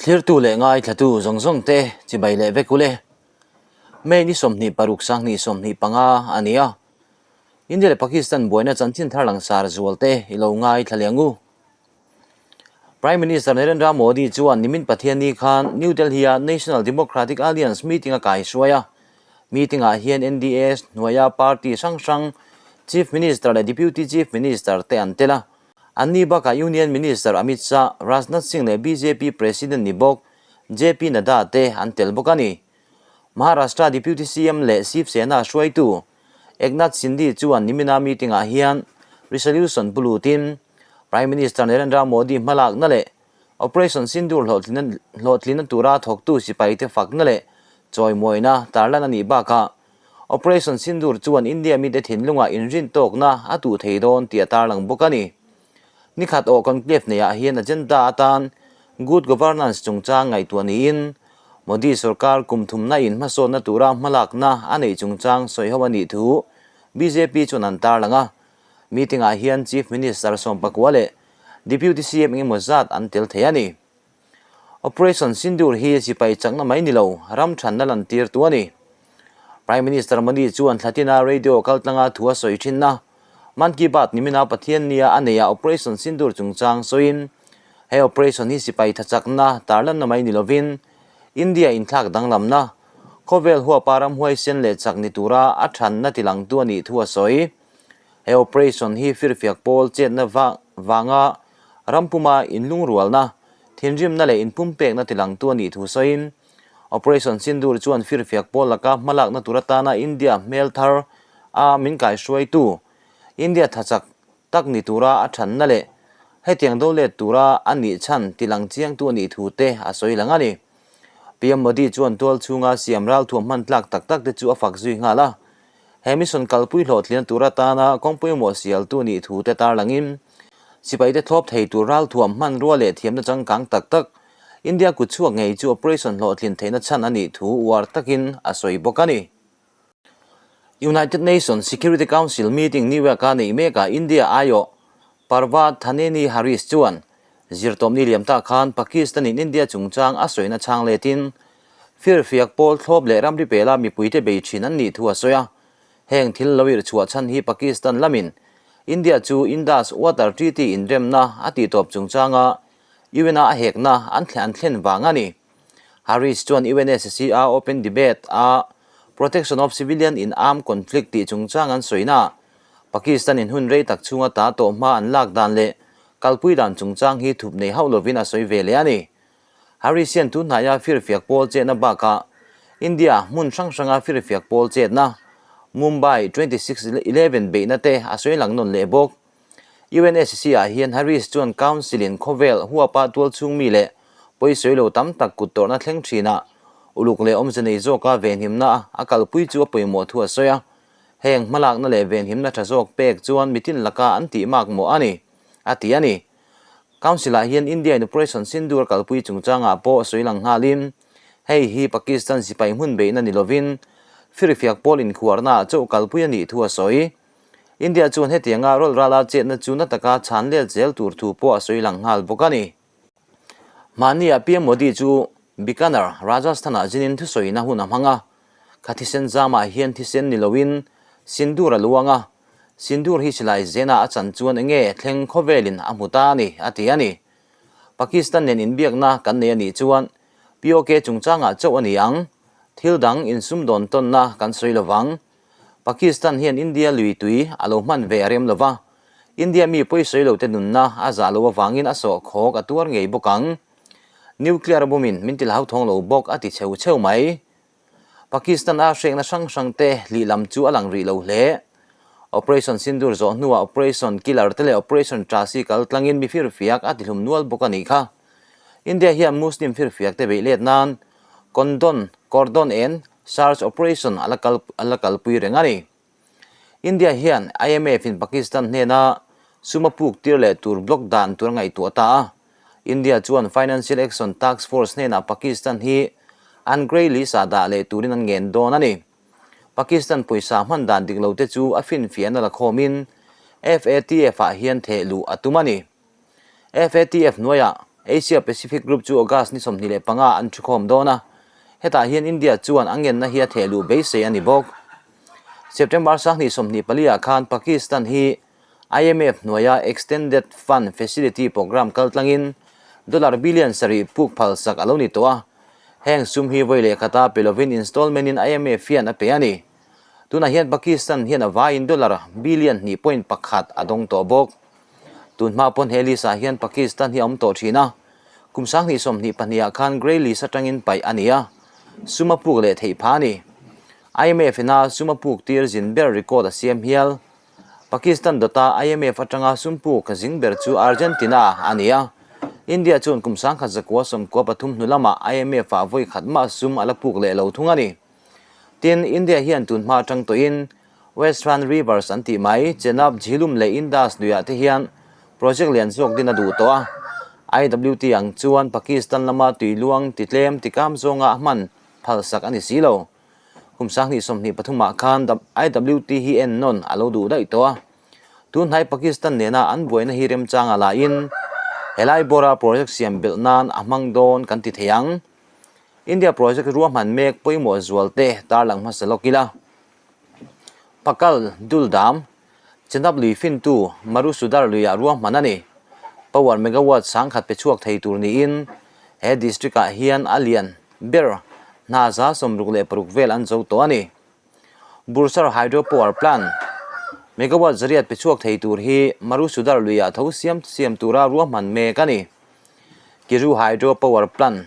Thlirtu leh ngaithlatu zawng zawng te chibai leh vek ule. May ni 26 2025 a ni a. India leh Pakistan buaina chanchin thar langsar zual te i lo ngaithla leh ang u. Prime Minister Narendra Modi chuan nimin Pathianni khan New Delhi-a National Democratic Alliance meeting a kaihruai a. Meeting-ah hian NDA hnuaia party hrang hrang Chief Minister leh Deputy Chief Minister te an tel a. Anni bakah Union Minister Amit Shah, Rajnath Singh leh bjp President ni bawk JP Nadda te an tel bawk a ni. Maharashtra Deputy CM leh Shiv Sena hruaitu Eknath Shinde chuan nimina meeting-ah hian resolution pu lutin Prime Minister Narendra Modi hmalakna leh Operation Sindoor hlawhtlina tura thawktu sipaite fakna leh chawimawina tarlan a nih bakah Operation Sindoor chuan India mite thinlungah inrintawkna a tuh thei dawn tih a tarlang bawk a ni. Nikhat awh conclave neiah hian agenda atan Good Governance chungchang ngaihtuah niin Modi sorkar kum thumna in hmasawnna tura hmalakna a neih chungchang sawiho a nih thu bjp chuan an tarlang a. Meeting-ah hian Chief Minister Sawmpakua leh Deputy CM engemaw zat an tel thei a ni. Operation Sindoor hi sipai chakna mai ni lo, ram thanna lantirtu a ni. Prime Minister Modi chuan thlatina radio kaltlanga thu a sawi thin a, Mann Ki Baat nimina Pathian nia a neih ah Operation Sindoor chungchang sawiin, he operation hi sipai tha chakna tarlanna mai ni lovin, India inthlak danglamna, khawvel huapa ram huaisen leh chak ni tura a thanna tilangtu a nih thu a sawi. He operation hi firfiak pawl chetna vanga rampuma inlungrualna, thinrimna leh inpumpekna tilangtu a nih thu sawiin, Operation Sindoor chuan firfiak pawl laka hmalakna tur atana India hmel thar a min kaihruaitu, India thachak tak ni tura a thanna leh hetiang do let tura a nih chhan tilang chiangtu a nih thu te a sawi lang a ni. PM Modi chuan tual chhunga siam ralthuam hman tlak tak tak te chu a fak zui nghal a. He mission kalpui hlawhtlina tur atana kawng pawimawh sialtu nih thu te tarlangin, sipaite thlawp thei tur ralthuam hmanrua leh thiamna changkang tak tak India kutchhuak ngei chu operation hlawhtlin theihna chhan a nih thu uar takin a sawi bawk a ni. United Nations Security Council meeting New York-a neih mekah India aiawh Parvathaneni Harish chuan zirtawpni liam ta khan Pakistan-in India chungchang a sawina chhang letin Firfiak pawl thlawp leh ramri pela mipuite bei thin an nih thu a sawi a. Heng thil lo irh chhuah chhan hi Pakistan lamin India chu Indus Water Treaty inremna a tihtawp chungchanga UN-a a hekna an an thlen vang a ni. Harris chuan UNSC-a open debate a Protection of Civilian in Armed Conflict tih chungchang an sawina Pakistan-in hun rei tak chhunga ta tawh hma an lak dan leh kalpui dan chungchang hi thup nei hauh lovin a sawi ve leh a ni. Harris hian tun hnaia firfiak pawl chetna bakah India hmun hrang hranga firfiak pawl chetna Mumbai 26/11 beihna te a sawi lang nawn leh bawk. UNSC ah hian Harris chuan Council in khawvel huapa tualchhung mi leh pawisawi lo tam tak kut tawrhna thleng thinah uluk leh awmze nei zawka venhimna a kalpui chu a pawimawh thu a sawi a. Heng hmalakna leh venhimna tha zawk pek chuan mitin laka an tih mak mawh a ni, a ti a ni. Council-ah hian India-in Operation Sindoor kalpui chungchangah pawh sawi lang nghalin, hei hi Pakistan sipai hmun beihna ni lovin firfiak pawl inkhuarnaah chauh kalpui a nih thu a sawi. India chuan hetianga rawlrala chetna chu na taka chhan let zel tur thu pawh a sawi lang nghal bawk a ni. Mahnia PM Modi chu Bikaner, Rajasthan-ah zinin thusawina hun a hmang a, kha thisen zamah hian thisen ni loin Sindoor a luang a, Sindoor hi silai zena a chan chuan enge thleng khawvelin a hmu ta a ni, a ti a ni. Pakistan nen inbiakna kan nei a nih chuan POK chungchangah chauh a ni ang, thil dang insumdawn tawnna kan sawi lo vang. Pakistan hian India lui tui a lo hman ve a rem lo va, India mi pawisawi lote nunna a zah lo avangin a sawh khawk a tuar ngei bawk ang. Nuclear bomb-in min ti hlauthawng lo bawk a ti cheu cheu mai. Pakistan a hrekna hrang hrang te hlih lam chu a lang rih lo hle. Operation Sindoor zawh hnuah Operation Killer te leh Operation Trasi kal tlangin mi firfiak a tihlum nual bawk a nih kha. India hian Muslim firfiak te beih let nan Kondon, Cordon and Search Operation a la kal a la kalpui reng a ni. India hian IMF in Pakistan hnena sum a puk tir leh tur block dan tur a ngaihtuah ta a. India chuan Financial Action Task Force hnenah Pakistan hi an grey list ah dah leh turin an ngen dawn a ni. Pakistan pawisa hman dan dik lo te chu a finfiahna la khawmin FATF ah hian theh luh a tum a ni. FATF hnuaiah Asia Pacific Group chu August ni 25 an thukhawm dawn a, hetah hian India chuan a ngenna hi a theh luh beisei a ni bawk. September 2024 ah khan Pakistan hi IMF hnuaia Extended Fund Facility Programme kaltlangin dollar billion sarih puk phalsak a lo ni tawh a, heng sum hi vawi leh khata pe lovin installment in IMF hian a pe a ni. Tunah hian Pakistan hian a vaiin dollar billion hnih point pakhat a dawng tawh bawk. Tun hma pawn he list ah hian Pakistan hi a awm tawh thin a, kum 2022 ah khan grey list atangin paih a ni a, sum a puk leh theih phah a ni. IMF ina sum a puk tir zin ber record a siam hial. Pakistan dawta IMF atanga sum puk zing ber chu Argentina a ni a, India chuan kum 1993 hnu lamah IMF ah vawi khat mah sum a la puk leh lo thung a ni. Tin, India hian tun hma atang tawhin Western Rivers an tih mai, Chenab, Jhelum leh Indus luiah te hian project lian zawk din a duh tawh a. IWT ang chuan Pakistan lama tui luang ti tlem ti kam zawnga a hman phalsak a ni si lo. Kum 2023 ah khan IWT hi en nawn a lo duh daih tawh a. Tun hnai Pakistan nena an buaina hi remchang a lahin helai bawra project siam belh nan a hmang dawn kan ti thei ang. India project ruahman mek pawimawh zualte tarlang hmasa lawk ila. Pakal Dul Dam, Chenab lui fintu Maru Sudar luiah ruahman a ni. Power megawatt sangkhat pe chhuak thei tur niin he district ah hian a lian ber hna 66 vel an zo tawh a ni. Bursar Hydro Power Plant, megawatt zariat pe chhuak thei tur hi Maru Sudar luiah tho siam siam tura ruahman mek a ni. Kiru Hydro Power Plant,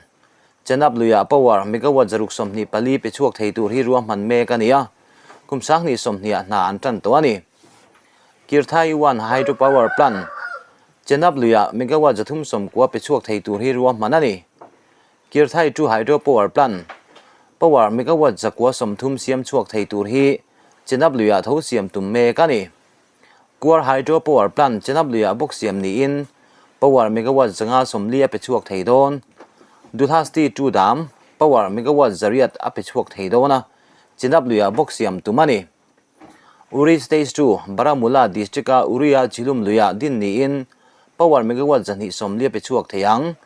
Chenab luiah power megawatt 624 pe chhuak thei tur hi ruahman mek a ni a, kum 2020 ah hna an tan tawh a ni. Kirthai One Hydro Power Plant, Chenab luiah megawatt 390 pe chhuak thei tur hi ruahman a ni. Kirthai Two Hydro Power Plant, power megawatt 930 siam chhuak thei tur hi Chenab luiah tho siam tum mek a ni. Kuar Hydro Power Plant Chenab luiah bawk siam niin power megawatt 540 a pe chhuak thei dawn. Dulhasti 2 Dam, power megawatt 800 a pe chhuak thei dawn a, Chenab luiah bawk siam tum a ni. Uri Stage 2, Baramulla District-a Uri-a Jhelum luiah din niin power megawatt 240 a pe chhuak thei ang.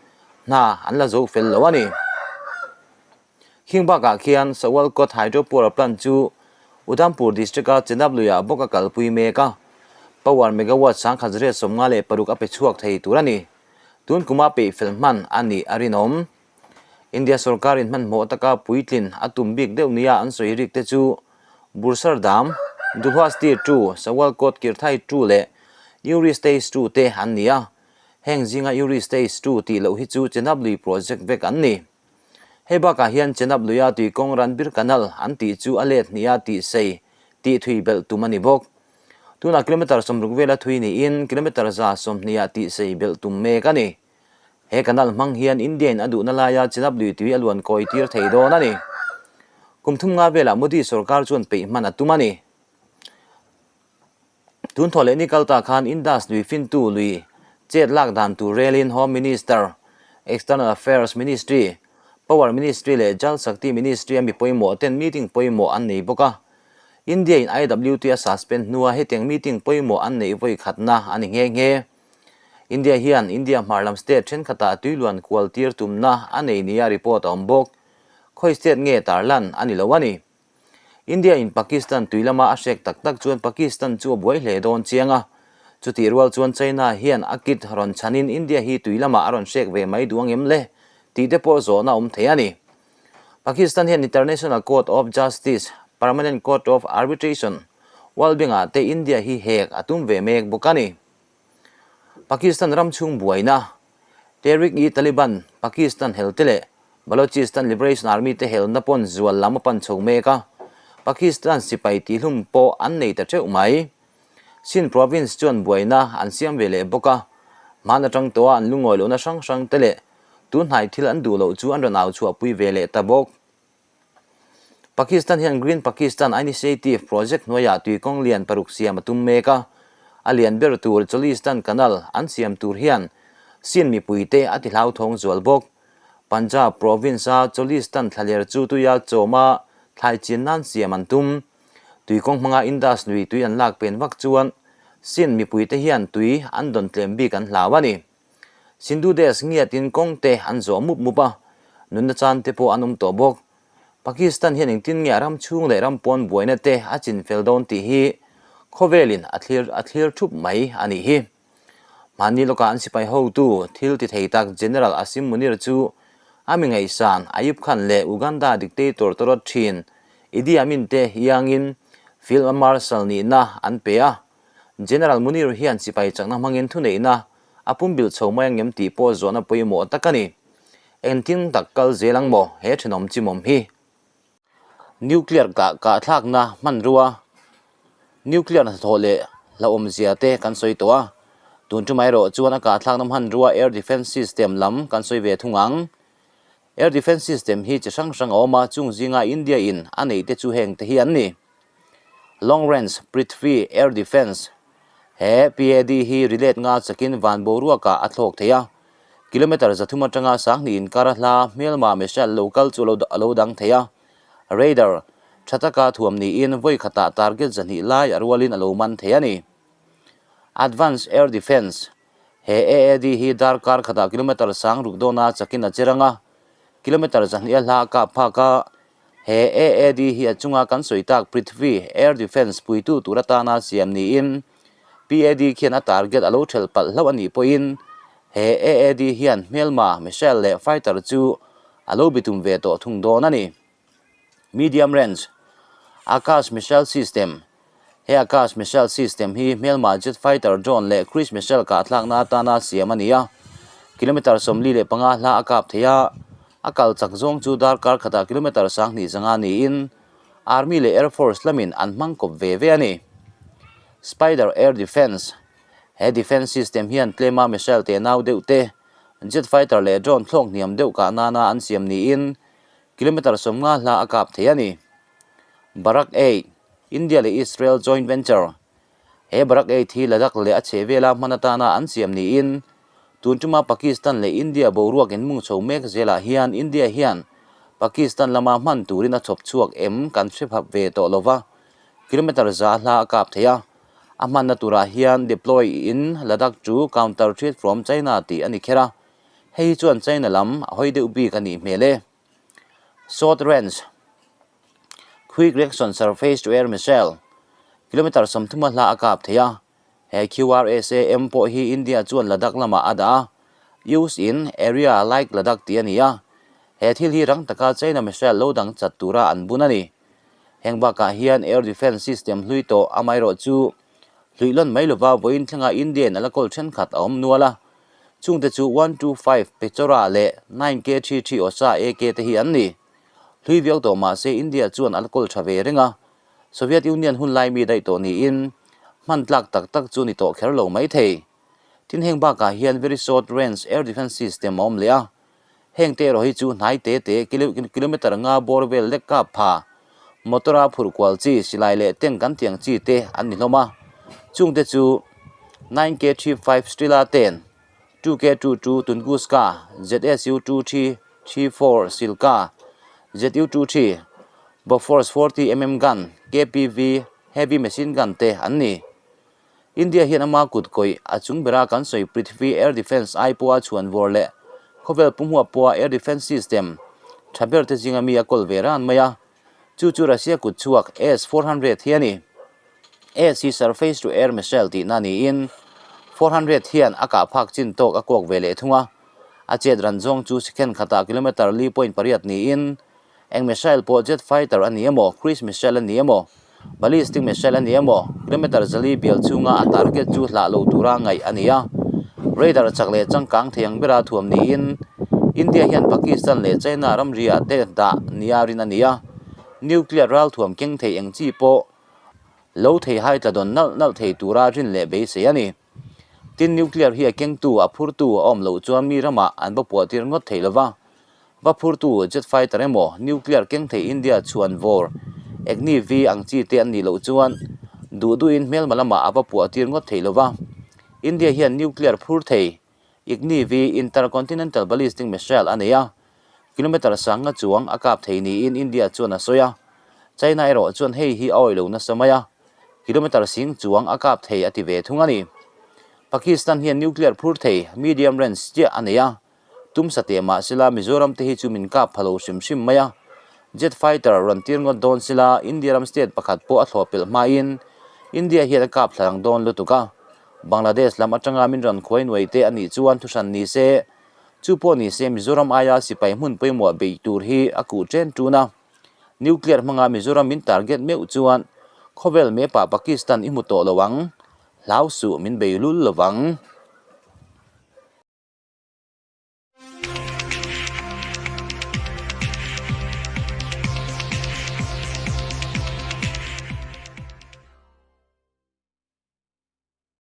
Hna an la zo fel lo a ni. Khing bakah khian Sawalkot Hydro Power Plant chu Udhampur District-a Chenab luiah bawk a kalpui mek a, power megawatt 1156 a pe chhuak thei tur a ni. Tun kuma peih fel hman a nih a rinawm. India sorkarin hmanhmawh taka puitlin a tum bik deuh nia an sawi rik te chu Bursar Dam, Dulhasti 2, Sawalkot Kirthai 2 leh Uri Stage 2 te an ni a, heng zinga Uri Stage 2 tih loh hi chu Chenab lui project vek an ni. Hei bakah hian Chenab luia tui kawng Ranbir Canal an tih chu a let hnih a tih sei tih thui belh tum a ni bawk. Tunah kilometre 60 vela thui niin kilometre 120 ah tih sei belh tum mek a ni. He canal hmang hian India in a duhna laia Chenab lui tui a luan kawi tir thei dawn a ni. Kum thum nga velah Modi sorkar chuan peih hman a tum a ni. Tun thaw leh ni kal ta khan Indus lui fintu lui chet lak dan tur relin Home Minister, External Affairs Ministry, Power Ministry leh Jal Shakti Ministry a mi pawimawh ten meeting pawimawh an nei bawk a. India in IWT a suspend hnua hetiang meeting pawimawh an neih vawi khatna a ni nghe nghe. India hian India hmar lam state thenkhatah tuiluan kual tir tumna a nei nia report a awm bawk. Khawi state nge tarlan a ni lo a ni. India in Pakistan tui lama a hrek tak tak chuan Pakistan chu a buai hle dawn chiang a. Chutih rual chuan China hian a kit rawn chhanin India hi tui lamah a rawn hrek ve mai duh ang em le tih te pawh zawhna awm thei a ni. Pakistan hian International Court of Justice, Permanent Court of Arbitration, World Bank-ah te India hi hek a tum ve mek bawk a ni. Pakistan ram chhung buaina, Tehrik-i-Taliban, Pakistan hel te leh Balochistan Liberation Army te helna pawn zual lam a pan chho mek a, Pakistan sipai tihlum pawh an nei ta teuh mai. Sindh province chuan buaina an siam ve leh bawk a, hman atang tawha an lungawi lohna hrang hrang te leh tunhnai thil an duh loh chu an rawn au chhuahpui ve leh ta bawk. Pakistan hian Green Pakistan Initiative project hnuaiah tuikawng lian paruk siam a tum mek a, a lian ber tur Cholistan Canal an siam tur hian Sindh mipuite a ti hlauthawng zual bawk. Punjab province-a Cholistan thlaler chu tuia chawma thlai chin nan siam an tum. Tuikawng hmanga Indus lui tui an lak pen vak chuan Sindh mipuite hian tui an dawn tlem bik an hlau a ni. Sindhu Desh ngiatin kawng te an zawh mup mup a, nunna chan te pawh an awm tawh bawk. Pakistan hian engtin nge a ram chhung leh ram pawn buaina te a chin fel dawn tih hi khawvelin a thlir a thlir thup mai a nih hi. Mahni lawkah an sipai hotu thil ti thei tak General Asim Munir chu a mi ngaihsan Ayub Khan leh Uganda dictator tawrawt thin Idi Amin te iangin Field Marshal nihna an pe a. General Munir hian sipai chakna hmangin thuneihna a pumbilh chho mai angem tih pawh zawhna pawimawh tak a ni. Engtin tak kal zel ang maw he thenawm chimawm hi? Nuclear kah kahthlakna hmanrua, Nuclear hnathawh leh hlauhawmzia te kan sawi tawh a, tun ṭumah erawh chuan a kahthlakna hmanrua Air Defence System lam kan sawi ve thung ang. Air Defence System hi chi hrang hrang a awm a, chung zinga India in a neih te chu heng te hi an ni. Long Range Prithvi Air Defence, He PAD hi rilet nga chakin van boruakah a thlawk thei a, kilometre 300 atanga 2000 inkar a hla hmelma missile lo kal chu a lo dang thei a. Radar tha taka thuam niin vawi khatah target 200 lai a rualin a lo man thei a ni. Advance Air Defence, He AAD hi darkar khatah kilometre 6000 dawna chakin a che rang a, kilometre 200 a hla a kap phak a, He AAD hi a chunga kan sawi tak Prithvi Air Defence puitu tur atana siam niin PAD khian a target a lo thelh palh hlauh a nih pawhin he AAD hian hmelma missile leh fighter chu a lo bitum ve tawh thung dawn a ni. Medium Range Akash Missile System He Akash missile system hi hmelma jet fighter drone leh cruise missile kahthlakna atana siam a ni a, kilometre 45 hla a kap thei a, a kal chak zawng chu darkar khatah kilometre 25 niin Army leh Air Force lamin an hmang kawp ve ve a ni. Spider Air Defence He defence system hian tlema missile tenau deuh te, jet fighter leh drone thlawk hniam deuh kah nana an siam niin kilometre 50 hla a kap thei a ni. Barak 8, India leh Israel joint venture, He Barak 8 hi Ladakh leh a chhehvela hman atana an siam niin tun tuma Pakistan leh India boruak inmung chho mek zelah hian India hian Pakistan lama hman turin a chhawp chhuak em kan hre phap ve tawh lova, kilometre 100 hla a kap thei a, a hmanna turah hian deploy in Ladakh chu counter threat from China tih a ni kher a, hei hi chuan China lam a hawi deuh bik a nih hmel e. Short range Quick reaction surface to air missile kilometre 30 a hla a kap thei a, he QRSAM pawh hi India chuan Ladakh lamah a dah a, use in area like Ladakh tih a ni a, he thil hi rang taka China missile lo dang chat tura an bun a ni. Heng bakah hian air defence system hlui tawh amaherawh chu hluihlawn mai lova vawiin thlenga India in a la kawl thenkhat a awm nual a, Chungte chu 125 Pechora leh 9K33 Osa AK te hi an ni. Hlui viau tawh mah se India chuan a la kawl tha ve reng a, Soviet Union hun lai mi daih tawh niin hman tlak tak tak chu ni tawh kher lo mai thei. Tin heng bakah hian very short range air defence system a awm leh a, heng te erawh hi chu hnai te te kilometre nga bawr vel lek kap pha, motor a phurh kual chi, silai leh tank kan tiang chi te an ni hlawm a. Chungte chu 9K35 Strela 10, 2K22 Tunguska, ZSU-23 34 Silka, ZU-23 Bofors 40 mm gun, KPV heavy machine gun te an ni. India hian ama kut kawih a chung bera kan sawi Prithvi Air Defence ai pawha chhuan vawr leh khawvel pumhua pawha air defence system tha ber te zinga mi a kawl ve ran mai a, chu chu Russia kut chhuak S-400 hi a ni. S hi surface to air missile tihna niin 400 hian a kah phak chin tawk a kawk ve leh thung a, a chet ran zawng chu second khatah kilometre li point pariat niin Eng missile pawh jet fighter a ni emaw, cruise missile a ni emaw, ballistic missile a ni emaw, kilometre 400 bial chhunga a target chu hlah lo tura ngaih a ni a. Radar chak leh changkang thei ang bera thuam niin India hian Pakistan leh China ramriah te dah nia rin a ni a. Nuclear ralthuam keng thei eng chi pawh lo thei hai tla dawn nalh nalh thei tura rin leh beisei a ni. Tin, nuclear hi a kengtu, a phurtu a awm loh chuan mi ramah an va puah tir ngawt thei lova. Va phurtu jet fighter emaw, nuclear keng thei India chhuan vawr, Agni V ang chi te an nih loh chuan duh duhin hmelma lamah a va puah tir ngawt thei lova. India hian nuclear phur thei Igni V intercontinental ballistic missile a nei a, kilometre 5000 chuang a kap thei niin India chuan a sawi a. China erawh chuan hei hi a awih lo nasa mai a, kilometre 10,000 chuang a kap thei a ti ve thung a ni. Pakistan hian nuclear phur thei medium range chiah a nei a, tum sateh mah sela Mizoram te hi chu min kap pha lo hrim hrim mai a. Jet fighter rawn tir ngawt dawn sela India ram state pakhat pawh a thlawh pelh hmain India hian a kap thla lang dawn lutuk a. Bangladesh lam atanga min rawn khuai nuai te a nih chuan thuhran ni se, chu pawh ni se Mizoram aia sipai hmun pawimawh beih tur hi a kuh chen tun a. Nuclear hmanga Mizoram min target meuh chuan khawvel map ah Pakistan i hmu tawh lo ang, hlau suh min bei lul lovang.